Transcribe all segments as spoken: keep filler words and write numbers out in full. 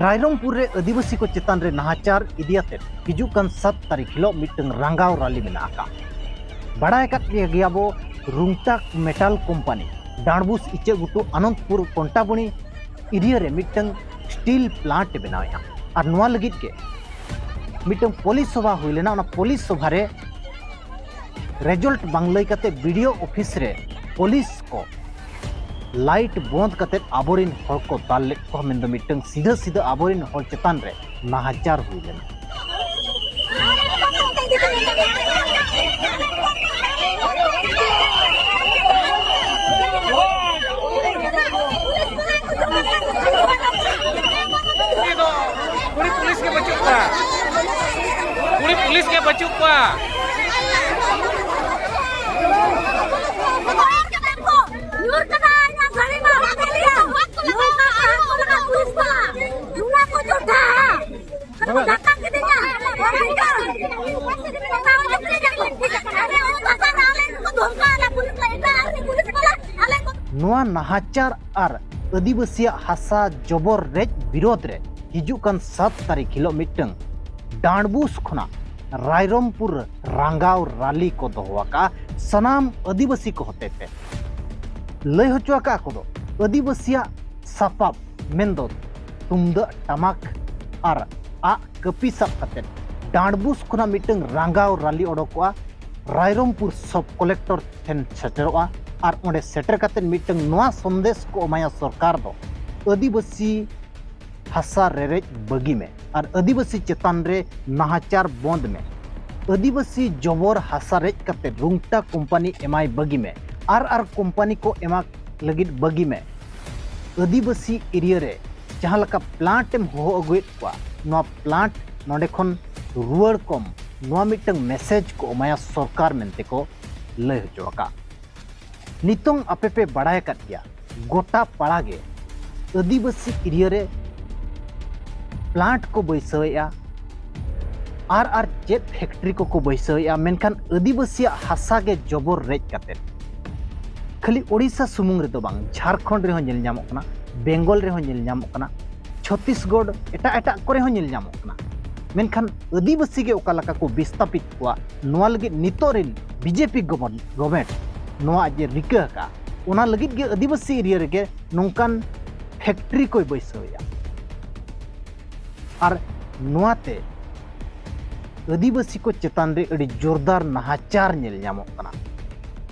ᱨᱟᱭᱨᱚᱝᱯᱩᱨ ᱨᱮ ᱟᱹᱫᱤᱵᱟᱹᱥᱤ ᱠᱚ ᱪᱮᱛᱟᱱ ᱨᱮ ᱱᱟᱦᱟᱪᱟᱨ ᱤᱫᱤᱭᱟᱛᱮ ᱦᱤᱡᱩᱜ ᱠᱟᱱ ᱥᱟᱛ ᱛᱟᱹᱨᱤᱠᱷ ᱦᱤᱞᱳᱜ ᱢᱤᱫᱴᱟᱝ ᱨᱟᱸᱜᱟᱣ ᱨᱟᱞᱤ ᱢᱮᱱᱟᱜ ᱟᱠᱟᱫ᱾ ᱵᱟᱲᱟᱭ ᱟᱠᱟᱫ ᱜᱮᱭᱟ ᱜᱮᱭᱟᱵᱚ, ᱨᱩᱝᱴᱟᱠ ᱢᱮᱴᱟᱞ ᱠᱳᱢᱯᱟᱱᱤ ᱰᱟᱸᱰᱵᱩᱥ ᱤᱪᱟᱹᱜ ᱜᱷᱩᱴᱩ ᱟᱱᱚᱱᱫᱯᱩᱨ ᱠᱚᱱᱴᱟᱵᱩᱱᱤ ᱮᱨᱤᱭᱟ ᱨᱮ ᱢᱤᱫᱴᱟᱝ ᱥᱴᱤᱞ ᱯᱞᱟᱱᱴ ᱮ ᱵᱮᱱᱟᱣᱮᱫᱼᱟ᱾ ᱟᱨ ᱱᱚᱣᱟ ᱞᱟᱹᱜᱤᱫ ᱜᱮ ᱢᱤᱫᱴᱟᱝ ᱯᱚᱞᱤᱥ ᱥᱚᱵᱷᱟ ᱦᱩᱭ ᱞᱮᱱᱟ᱾ ᱚᱱᱟ ᱯᱚᱞᱤᱥ ᱥᱚᱵᱷᱟ ᱨᱮ ᱨᱮᱡᱟᱞᱴ ᱵᱟᱝ ᱞᱟᱹᱭ ᱠᱟᱛᱮ ᱵᱤᱰᱤᱳ ᱚᱯᱷᱤᱥ ᱨᱮ ᱯᱚᱞᱤᱥ ᱠᱚ ᱞᱟᱭᱤᱴ ᱵᱚᱸᱫ ᱠᱟᱛᱮ ᱟᱵᱚᱨᱮᱱ ᱦᱚᱲ ᱠᱚ ᱫᱟᱞ ᱞᱮᱫ ᱠᱚᱣᱟ, ᱢᱮᱱᱫᱚ ᱢᱤᱫᱴᱟᱝ ᱥᱤᱫᱷᱟᱹ ᱥᱤᱫᱷᱟᱹ ᱟᱵᱚᱨᱮᱱ ᱦᱚᱲ ᱪᱮᱛᱟᱱ ᱨᱮ ᱱᱟᱦᱟᱪᱟᱨ ᱦᱩᱭ ᱞᱮᱱᱟ᱾ ᱩᱱᱤ ᱫᱚ ᱠᱩᱲᱤ ᱯᱩᱞᱤᱥ ᱜᱮ ᱵᱟᱹᱪᱩᱜ ᱠᱚᱣᱟ᱾ ᱠᱩᱲᱤ ᱯᱩᱞᱤᱥ ᱜᱮ ᱵᱟᱹᱪᱩᱜ ᱠᱚᱣᱟ᱾ ᱧᱩᱨ ᱠᱟᱱᱟ, ᱤᱧᱟᱹᱜ ᱜᱟᱹᱰᱤ ᱢᱟ ᱚᱲᱟᱜ ᱨᱮ ᱜᱮ᱾ ᱧᱩᱨ ᱠᱟᱱᱟ, ᱟᱨ ᱠᱚ ᱞᱟᱜᱟ ᱯᱩᱞᱤᱥ ᱠᱚ᱾ ᱱᱚᱣᱟ ᱠᱚ ᱡᱚᱴᱷᱟ᱾ ᱫᱷᱟᱠᱟ ᱠᱤᱫᱤᱧᱟ᱾ ᱟᱨᱮ ᱫᱷᱟᱠᱟ ᱟᱞᱮ ᱠᱚ ᱫᱷᱚᱢᱠᱟ ᱟᱞᱮ ᱯᱩᱞᱤᱥ ᱠᱚ, ᱮᱴᱟᱜ ᱨᱮ ᱯᱩᱞᱤᱥ ᱠᱚ, ᱟᱞᱮ ᱠᱚ᱾ ᱱᱚᱣᱟ ᱱᱟᱦᱟᱪᱟᱨ ᱟᱨ ᱟᱹᱫᱤᱵᱟᱹᱥᱤᱭᱟᱜ ᱦᱟᱥᱟ ᱡᱚᱵᱚᱨ ᱨᱮᱡ ᱵᱤᱨᱳᱫᱷ ᱨᱮ ᱦᱤᱡᱩᱜ ᱠᱟᱱ ᱥᱟᱛ ᱛᱟᱹᱨᱤᱠᱷ ᱦᱤᱞᱳᱜ ᱢᱤᱫᱴᱟᱝ ᱰᱟᱸᱰᱵᱩᱥ ᱠᱷᱚᱱᱟᱜ ᱨᱟᱭᱨᱚᱝᱯᱩᱨ ᱨᱟᱸᱜᱟᱣ ᱨᱟᱞᱤ ᱠᱚ ᱫᱚᱦᱚ ᱟᱠᱟᱫᱼᱟ ᱥᱟᱱᱟᱢ ᱟᱹᱫᱤᱵᱟᱹᱥᱤ ᱠᱚ ᱦᱚᱛᱮᱛᱮ᱾ ᱞᱟᱹᱭ ᱦᱚᱪᱚ ᱟᱠᱟᱫ ᱠᱚᱫᱚ ᱟᱹᱫᱤᱵᱟᱹᱥᱤᱭᱟᱜ ᱥᱟᱯᱟᱵ ᱢᱮᱱᱫᱚ ᱛᱩᱢᱫᱟᱜ ᱴᱟᱢᱟᱠ ᱟᱨ ᱟᱜ ᱠᱟᱹᱯᱤ ᱥᱟᱵ ᱠᱟᱛᱮ ᱰᱟᱸᱰᱵᱩᱥ ᱠᱷᱚᱱᱟᱜ ᱢᱤᱫᱴᱟᱝ ᱨᱟᱸᱜᱟᱣ ᱨᱟᱞᱤ ᱚᱰᱚᱠᱚᱜᱼᱟ, ᱨᱟᱭᱨᱚᱝᱯᱩᱨ ᱥᱚᱵ ᱠᱚᱞᱮᱠᱴᱚᱨ ᱴᱷᱮᱱ ᱥᱮᱴᱮᱨᱚᱜᱼᱟ᱾ ᱟᱨ ᱚᱸᱰᱮ ᱥᱮᱴᱮᱨ ᱠᱟᱛᱮ ᱢᱤᱫᱴᱟᱝ ᱱᱚᱣᱟ ᱥᱚᱱᱫᱮᱥ ᱠᱚ ᱮᱢᱟᱭᱟ ᱥᱚᱨᱠᱟᱨ ᱫᱚ, ᱟᱹᱫᱤᱵᱟᱹᱥᱤ ᱦᱟᱥᱟ ᱨᱮᱨᱮᱡ ᱵᱟᱹᱜᱤ ᱢᱮ ᱟᱨ ᱟᱹᱫᱤᱵᱟᱹᱥᱤ ᱪᱮᱛᱟᱱ ᱨᱮ ᱱᱟᱦᱟᱪᱟᱨ ᱵᱚᱸᱫ ᱢᱮ᱾ ᱟᱹᱫᱤᱵᱟᱹᱥᱤ ᱡᱚᱵᱚᱨ ᱦᱟᱥᱟ ᱨᱮᱡ ᱠᱟᱛᱮ ᱨᱩᱝᱴᱟ ᱠᱳᱢᱯᱟᱱᱤ ᱮᱢᱟᱭ ᱵᱟᱹᱜᱤ ᱢᱮ᱾ ᱟᱨ ᱟᱨ ᱠᱳᱢᱯᱟᱱᱤ ᱠᱚ ᱮᱢᱟ ᱞᱟᱹᱜᱤᱫ ᱵᱟᱹᱜᱤ ᱢᱮ᱾ ᱟᱹᱫᱤᱵᱟᱹᱥᱤ ᱮᱨᱤᱭᱟ ᱨᱮ ᱡᱟᱦᱟᱸ ᱞᱮᱠᱟ ᱯᱞᱟᱱᱴ ᱮᱢ ᱦᱚᱦᱚ ᱟᱹᱜᱩᱭᱮᱫ ᱠᱚᱣᱟ, ᱱᱚᱣᱟ ᱯᱞᱟᱱᱴ ᱱᱚᱰᱮ ᱠᱷᱚᱱ ᱨᱩᱣᱟᱹᱲ ᱠᱚᱢ, ᱱᱚᱣᱟ ᱢᱤᱫᱴᱟᱝ ᱢᱮᱥᱮᱡᱽ ᱠᱚ ᱮᱢᱟᱭᱟ ᱥᱚᱨᱠᱟᱨ ᱢᱮᱱᱛᱮ ᱠᱚ ᱞᱟᱹᱭ ᱦᱚᱪᱚ ᱟᱠᱟᱫ᱾ ᱱᱤᱛᱚᱝ ᱟᱯᱮ ᱯᱮ ᱵᱟᱲᱟᱭ ᱟᱠᱟᱫ ᱜᱮᱭᱟ, ᱜᱚᱴᱟ ᱯᱟᱲᱟ ᱜᱮ ᱟᱹᱫᱤᱵᱟᱹᱥᱤ ᱮᱨᱤᱭᱟ ᱨᱮ ᱯᱞᱟᱱᱴ ᱠᱚ ᱵᱟᱹᱭᱥᱟᱹᱣᱮᱫᱼᱟ, ᱟᱨ ᱟᱨ ᱪᱮᱫ ᱯᱷᱮᱠᱴᱨᱤ ᱠᱚᱠᱚ ᱵᱟᱹᱭᱥᱟᱹᱣᱮᱫᱼᱟ, ᱢᱮᱱᱠᱷᱟᱱ ᱟᱹᱫᱤᱵᱟᱹᱥᱤᱭᱟᱜ ᱦᱟᱥᱟ ᱜᱮ ᱡᱚᱵᱚᱨ ᱨᱮᱡ ᱠᱟᱛᱮ᱾ ᱠᱷᱟᱹᱞᱤ ᱳᱰᱤᱥᱟ ᱥᱩᱢᱩᱝ ᱨᱮᱫᱚ ᱵᱟᱝ, ᱡᱷᱟᱲᱠᱷᱚᱸᱰ ᱨᱮᱦᱚᱸ ᱧᱮᱞ ᱧᱟᱢᱚᱜ ᱠᱟᱱᱟ, ᱵᱮᱝᱜᱚᱞ ᱨᱮᱦᱚᱸ ᱧᱮᱞ ᱧᱟᱢᱚᱜ ᱠᱟᱱᱟ, ᱪᱷᱚᱛᱤᱥᱜᱚᱲ, ᱮᱴᱟᱜ ᱮᱴᱟᱜ ᱠᱚᱨᱮ ᱦᱚᱸ ᱧᱮᱞ ᱧᱟᱢᱚᱜ ᱠᱟᱱᱟ᱾ ᱢᱮᱱᱠᱷᱟᱱ ᱟᱹᱫᱤᱵᱟᱹᱥᱤ ᱜᱮ ᱚᱠᱟ ᱞᱮᱠᱟ ᱠᱚ ᱵᱤᱥᱛᱟᱯᱤᱛ ᱠᱚᱣᱟ, ᱱᱚᱣᱟ ᱞᱟᱹᱜᱤᱫ ᱱᱤᱛᱚᱜ ᱨᱤᱱ ᱵᱤᱡᱮᱯᱤ ᱜᱚᱵᱚᱨ-, ᱜᱚᱵᱷᱚᱨᱱᱢᱮᱱᱴ ᱱᱚᱣᱟ ᱡᱮ ᱨᱤᱠᱟᱹ ᱟᱠᱟᱫᱼᱟ, ᱚᱱᱟ ᱞᱟᱹᱜᱤᱫ ᱜᱮ ᱟᱹᱫᱤᱵᱟᱹᱥᱤ ᱮᱨᱤᱭᱟ ᱨᱮᱜᱮ ᱱᱚᱝᱠᱟᱱ ᱯᱷᱮᱠᱴᱨᱤ ᱠᱚᱭ ᱵᱟᱹᱭᱥᱟᱹᱣᱮᱫᱼᱟ᱾ ᱟᱨ ᱱᱚᱣᱟᱛᱮ ᱟᱹᱫᱤᱵᱟᱹᱥᱤ ᱠᱚ ᱪᱮᱛᱟᱱ ᱨᱮ ᱟᱹᱰᱤ ᱡᱳᱨᱫᱟᱨ ᱱᱟᱦᱟᱪᱟᱨ ᱧᱮᱞ ᱧᱟᱢᱚᱜ ᱠᱟᱱᱟ᱾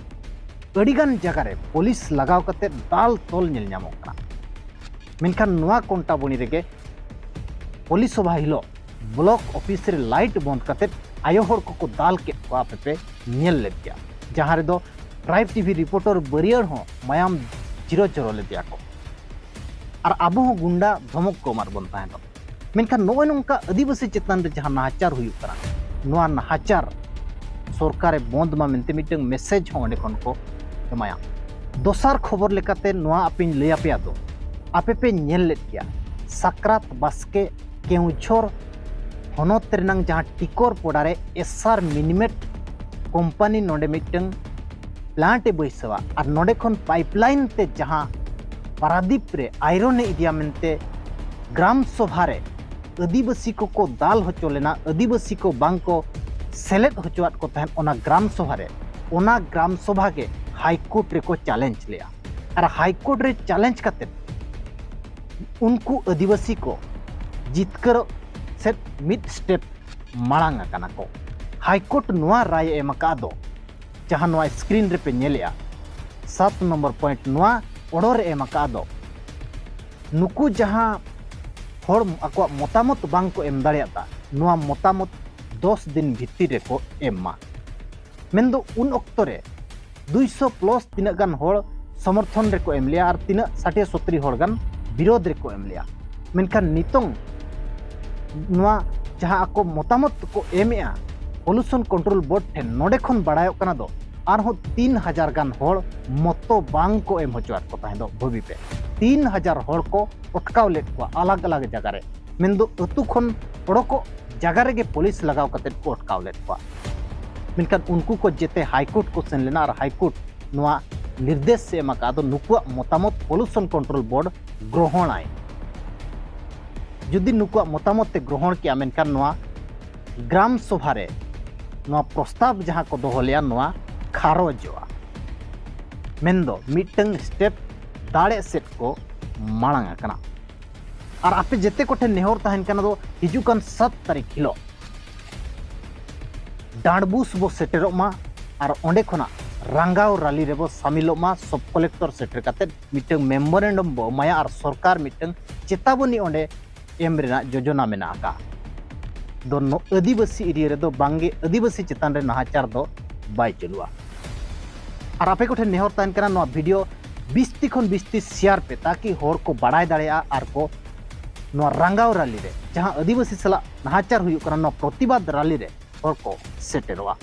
ᱟᱹᱰᱤᱜᱟᱱ ᱡᱟᱭᱜᱟ ᱨᱮ ᱯᱩᱞᱤᱥ ᱞᱟᱜᱟᱣ ᱠᱟᱛᱮ ᱫᱟᱞ ᱛᱚᱞ ᱧᱮᱞ ᱧᱟᱢᱚᱜ ᱠᱟᱱᱟ᱾ ᱢᱮᱱᱠᱷᱟᱱ ᱱᱚᱣᱟ ᱠᱚᱱᱴᱟᱵᱚᱱᱤ ᱨᱮᱜᱮ ᱯᱚᱞᱤᱥ ᱥᱚᱵᱷᱟ ᱦᱤᱞᱳᱜ ᱵᱞᱚᱠ ᱚᱯᱷᱤᱥ ᱨᱮ ᱞᱟᱭᱤᱴ ᱵᱚᱱᱫ ᱠᱟᱛᱮ ᱟᱭᱳ ᱦᱚᱲ ᱠᱚᱠᱚ ᱫᱟᱞ ᱠᱮᱫ ᱠᱚᱣᱟ, ᱟᱯᱮ ᱯᱮ ᱧᱮᱞ ᱞᱮᱫ ᱜᱮᱭᱟ, ᱡᱟᱦᱟᱸ ᱨᱮᱫᱚ ᱴᱨᱟᱭᱤᱵᱽ ᱴᱤᱵᱷᱤ ᱨᱤᱯᱳᱨᱴᱚᱨ ᱵᱟᱹᱨᱭᱟᱹᱲ ᱦᱚᱸ ᱢᱟᱭᱟᱢ ᱡᱤᱨᱚ ᱡᱚᱨᱚ ᱞᱮᱫᱮᱭᱟ ᱠᱚ᱾ ᱟᱨ ᱟᱵᱚ ᱦᱚᱸ ᱜᱩᱱᱰᱟ ᱫᱷᱚᱢᱚᱠ ᱠᱚ ᱮᱢᱟᱫ ᱵᱚᱱ ᱛᱟᱦᱮᱸᱫ᱾ ᱢᱮᱱᱠᱷᱟᱱ ᱱᱚᱜᱼᱚᱭ ᱱᱚᱝᱠᱟ ᱟᱹᱫᱤᱵᱟᱹᱥᱤ ᱪᱮᱛᱟᱱ ᱨᱮ ᱡᱟᱦᱟᱸ ᱱᱟᱦᱟᱪᱟᱨ ᱦᱩᱭᱩᱜ ᱠᱟᱱᱟ, ᱱᱚᱣᱟ ᱱᱟᱦᱟᱪᱟᱨ ᱥᱚᱨᱠᱟᱨᱮ ᱵᱚᱱᱫ ᱢᱟ ᱢᱮᱱᱛᱮ ᱢᱤᱫᱴᱟᱝ ᱢᱮᱥᱮᱡᱽ ᱦᱚᱸ ᱚᱸᱰᱮ ᱠᱷᱚᱱ ᱠᱚ ᱮᱢᱟᱭᱟ᱾ ᱫᱚᱥᱟᱨ ᱠᱷᱚᱵᱚᱨ ᱞᱮᱠᱟᱛᱮ ᱱᱚᱣᱟ ᱟᱯᱮᱧ ᱞᱟᱹᱭ ᱟᱯᱮᱭᱟ ᱫᱚ, ᱟᱯᱮ ᱯᱮ ᱧᱮᱞ ᱞᱮᱫ ᱜᱮᱭᱟ, ᱥᱟᱠᱨᱟᱛ ᱵᱟᱥᱠᱮ ᱠᱮᱣᱡᱷᱚᱨ ᱦᱚᱱᱚᱛ ᱨᱮᱱᱟᱝ ᱡᱟᱦᱟᱸ ᱴᱤᱠᱚᱨ ᱯᱚᱰᱟ ᱨᱮ ᱮᱥᱟᱨ ᱢᱤᱱᱤᱢᱮᱴ ᱠᱳᱢᱯᱟᱱᱤ ᱱᱚᱰᱮ ᱢᱤᱫᱴᱟᱝ ᱯᱞᱟᱱᱴ ᱮ ᱵᱟᱹᱭᱥᱟᱹᱣᱟ ᱟᱨ ᱱᱚᱰᱮ ᱠᱷᱚᱱ ᱯᱟᱭᱤᱯᱞᱟᱭᱤᱱ ᱛᱮ ᱡᱟᱦᱟᱸ ᱯᱟᱨᱟᱫᱤᱯ ᱨᱮ ᱟᱭᱨᱚᱱ ᱮ ᱤᱫᱤᱭᱟ ᱢᱮᱱᱛᱮ ᱜᱨᱟᱢ ᱥᱚᱵᱷᱟ ᱨᱮ ᱟᱹᱫᱤᱵᱟᱹᱥᱤ ᱠᱚᱠᱚ ᱫᱟᱞ ᱦᱚᱪᱚ ᱞᱮᱱᱟ, ᱟᱹᱫᱤᱵᱟᱹᱥᱤ ᱠᱚ ᱵᱟᱝ ᱠᱚ ᱥᱮᱞᱮᱫ ᱦᱚᱪᱚᱣᱟᱫ ᱠᱚ ᱛᱟᱦᱮᱸᱫ ᱚᱱᱟ ᱜᱨᱟᱢ ᱥᱚᱵᱷᱟ ᱨᱮ, ᱚᱱᱟ ᱜᱨᱟᱢ ᱥᱚᱵᱷᱟ ᱜᱮ ᱦᱟᱭ ᱠᱳᱨᱴ ᱨᱮᱠᱚ ᱪᱮᱞᱮᱧᱡᱽ ᱞᱮᱫᱼᱟ᱾ ᱟᱨ ᱦᱟᱭ ᱠᱳᱨᱴ ᱨᱮ ᱪᱮᱞᱮᱧᱡᱽ ᱠᱟᱛᱮ ᱩᱱᱠᱩ ᱟᱹᱫᱤᱵᱟᱹᱥᱤ ᱠᱚ ᱡᱤᱛᱠᱟᱹᱨᱚᱜ ᱥᱮᱫ ᱢᱤᱫ ᱥᱴᱮᱯ ᱢᱟᱲᱟᱝ ᱟᱠᱟᱱᱟ ᱠᱚ᱾ ᱦᱟᱭ ᱠᱳᱨᱴ ᱱᱚᱣᱟ ᱨᱟᱭ ᱮ ᱮᱢ ᱟᱠᱟᱫ ᱫᱚ, ᱡᱟᱦᱟᱸ ᱱᱚᱣᱟ ᱥᱠᱨᱤᱱ ᱨᱮᱯᱮ ᱧᱮᱞᱮᱜᱼᱟ, ᱥᱟᱛ ᱱᱚᱢᱵᱚᱨ ᱯᱚᱭᱮᱱᱴ ᱱᱚᱣᱟ ᱚᱰᱚᱨ ᱮ ᱮᱢ ᱟᱠᱟᱫ ᱫᱚ, ᱱᱩᱠᱩ ᱡᱟᱦᱟᱸ ᱦᱚᱲ ᱟᱠᱚᱣᱟᱜ ᱢᱚᱛᱟᱢᱚᱛ ᱵᱟᱝ ᱠᱚ ᱮᱢ ᱫᱟᱲᱮᱭᱟᱫᱟ, ᱱᱚᱣᱟ ᱢᱚᱛᱟᱢᱚᱛ ᱫᱚᱥ ᱫᱤᱱ ᱵᱷᱤᱛᱤᱨ ᱨᱮᱠᱚ ᱮᱢ ᱢᱟ᱾ ᱢᱮᱱᱫᱚ ᱩᱱ ᱚᱠᱛᱚ ᱨᱮ ᱫᱩᱭᱥᱚ ᱯᱞᱟᱥ ᱛᱤᱱᱟᱹᱜ ᱜᱟᱱ ᱦᱚᱲ ᱥᱚᱢᱚᱨᱛᱷᱚᱱ ᱨᱮᱠᱚ ᱮᱢ ᱞᱮᱜᱼᱟ ᱟᱨ ᱛᱤᱱᱟᱹᱜ ᱥᱟᱴᱷᱮ ᱥᱚᱛᱨᱤ ᱦᱚᱲ ᱜᱟᱱ ᱵᱤᱨᱳᱫᱷ ᱨᱮᱠᱚ ᱮᱢ ᱞᱮᱜᱼᱟ᱾ ᱢᱮᱱᱠᱷᱟᱱ ᱱᱤᱛᱚᱝ ᱱᱚᱣᱟ ᱡᱟᱦᱟᱸ ᱟᱠᱚ ᱢᱚᱛᱟᱢᱚᱛ ᱠᱚ ᱮᱢᱮᱜᱼᱟ ᱯᱚᱞᱩᱥᱚᱱ ᱠᱚᱱᱴᱨᱳᱞ ᱵᱳᱨᱰ ᱴᱷᱮᱱ, ᱱᱚᱰᱮ ᱠᱷᱚᱱ ᱵᱟᱲᱟᱭᱚᱜ ᱠᱟᱱᱟ ᱫᱚ ᱟᱨᱦᱚᱸ ᱛᱤᱱ ᱦᱟᱡᱟᱨ ᱜᱟᱱ ᱦᱚᱲ ᱢᱚᱛᱚ ᱵᱟᱝ ᱠᱚ ᱮᱢ ᱦᱚᱪᱚᱣᱟᱫ ᱠᱚ ᱛᱟᱦᱮᱸ ᱫᱚ ᱵᱷᱟᱹᱵᱤ ᱯᱮ᱾ ᱛᱤᱱ ᱦᱟᱡᱟᱨ ᱦᱚᱲ ᱠᱚ ᱚᱴᱠᱟᱣ ᱞᱮᱫ ᱠᱚᱣᱟ ᱟᱞᱟᱜᱽ ᱟᱞᱟᱜᱽ ᱡᱟᱭᱜᱟ ᱨᱮ, ᱢᱮᱱᱫᱚ ᱟᱹᱛᱩ ᱠᱷᱚᱱ ᱚᱰᱚᱠᱚᱜ ᱡᱟᱭᱜᱟ ᱨᱮᱜᱮ ᱯᱩᱞᱤᱥ ᱞᱟᱜᱟᱣ ᱠᱟᱛᱮ ᱠᱚ ᱚᱴᱠᱟᱣ ᱞᱮᱫ ᱠᱚᱣᱟ᱾ ᱢᱮᱱᱠᱷᱟᱱ ᱩᱱᱠᱩ ᱠᱚ ᱡᱮᱛᱮ ᱦᱟᱭ ᱠᱳᱨᱴ ᱠᱚ ᱥᱮᱱ ᱞᱮᱱᱟ ᱟᱨ ᱦᱟᱭ ᱠᱳᱨᱴ ᱱᱚᱣᱟ ᱱᱤᱨᱫᱮᱥ ᱮ ᱮᱢ ᱟᱠᱟᱫ ᱫᱚ ᱱᱩᱠᱩᱣᱟᱜ ᱢᱚᱛᱟᱢᱚᱛ ᱯᱚᱞᱩᱥᱚᱱ ᱠᱚᱱᱴᱨᱳᱞ ᱵᱳᱨᱰ ᱜᱨᱚᱦᱚᱱᱟᱭ᱾ ᱡᱩᱫᱤ ᱱᱩᱠᱩᱣᱟᱜ ᱢᱚᱛᱟᱢᱚᱛ ᱛᱮ ᱜᱨᱚᱦᱚᱬ ᱠᱮᱜᱼᱟ, ᱢᱮᱱᱠᱷᱟᱱ ᱱᱚᱣᱟ ᱜᱨᱟᱢ ᱥᱚᱵᱷᱟ ᱨᱮ ᱱᱚᱣᱟ ᱯᱨᱚᱥᱛᱟᱵ ᱡᱟᱦᱟᱸ ᱠᱚ ᱫᱚᱦᱚ ᱞᱮᱜᱼᱟ, ᱱᱚᱣᱟ ᱠᱷᱟᱨᱚᱡᱚᱜᱼᱟ᱾ ᱢᱮᱱᱫᱚ ᱢᱤᱫᱴᱟᱝ ᱥᱴᱮᱯ ᱫᱟᱲᱮ ᱥᱮᱫ ᱠᱚ ᱢᱟᱲᱟᱝ ᱟᱠᱟᱱᱟ᱾ ᱟᱨ ᱟᱯᱮ ᱡᱮᱛᱮ ᱠᱚᱴᱷᱮᱱ ᱱᱮᱦᱚᱨ ᱛᱟᱦᱮᱱ ᱠᱟᱱᱟ ᱫᱚ, ᱦᱤᱡᱩᱜ ᱠᱟᱱ ᱥᱟᱛ ᱛᱟᱹᱨᱤᱠᱷ ᱦᱤᱞᱳᱜ ᱰᱟᱸᱰᱵᱩᱥ ᱵᱚ ᱥᱮᱴᱮᱨᱚᱜ ᱢᱟ ᱟᱨ ᱚᱸᱰᱮ ᱠᱷᱚᱱᱟᱜ ᱨᱟᱸᱜᱟᱣ ᱨᱟᱞᱤ ᱨᱮᱵᱚ ᱥᱟᱢᱤᱞᱚᱜ ᱢᱟ᱾ ᱥᱚᱵ ᱠᱚᱞᱮᱠᱴᱚᱨ ᱥᱮᱴᱮᱨ ᱠᱟᱛᱮ ᱢᱤᱫᱴᱟᱝ ᱢᱮᱢᱳᱨᱮᱱᱰᱟᱢ ᱵᱚ ᱮᱢᱟᱭᱟ ᱟᱨ ᱥᱚᱨᱠᱟᱨ ᱢᱤᱫᱴᱟᱝ ᱪᱮᱛᱟᱵᱚᱱᱤ ᱚᱸᱰᱮ ᱮᱢ ᱨᱮᱱᱟᱜ ᱡᱳᱡᱚᱱᱟ ᱢᱮᱱᱟᱜ ᱟᱠᱟᱫ᱾ ᱫᱚ ᱱᱚ-, ᱟᱹᱫᱤᱵᱟᱹᱥᱤ ᱮᱨᱤᱭᱟ ᱨᱮᱫᱚ ᱵᱟᱝᱜᱮ, ᱟᱹᱫᱤᱵᱟᱹᱥᱤ ᱪᱮᱛᱟᱱ ᱨᱮ ᱱᱟᱦᱟᱪᱟᱨ ᱫᱚ ᱵᱟᱭ ᱪᱟᱹᱞᱩᱜᱼᱟ᱾ ᱟᱨ ᱟᱯᱮ ᱠᱚᱴᱷᱮᱱ ᱱᱮᱦᱚᱨ ᱛᱟᱦᱮᱱ ᱠᱟᱱᱟ, ᱱᱚᱣᱟ ᱵᱷᱤᱰᱤᱭᱳ ᱵᱤᱥᱛᱤ ᱠᱷᱚᱱ ᱵᱤᱥᱛᱤ ᱥᱮᱭᱟᱨ ᱯᱮ, ᱛᱟᱠᱤ ᱦᱚᱲ ᱠᱚ ᱵᱟᱲᱟᱭ ᱫᱟᱲᱮᱭᱟᱜᱼᱟ ᱟᱨ ᱠᱚ ᱱᱚᱣᱟ ᱨᱟᱸᱜᱟᱣ ᱨᱟᱞᱤ ᱨᱮ, ᱡᱟᱦᱟᱸ ᱟᱹᱫᱤᱵᱟᱹᱥᱤ ᱥᱟᱞᱟᱜ ᱱᱟᱦᱟᱪᱟᱨ ᱦᱩᱭᱩᱜ ᱠᱟᱱᱟ, ᱱᱚᱣᱟ ᱯᱨᱚᱛᱤᱵᱟᱫ ᱨᱟᱞᱤ ᱨᱮ ᱦᱚᱲ ᱠᱚ ᱥᱮᱴᱮᱨᱚᱜᱼᱟ᱾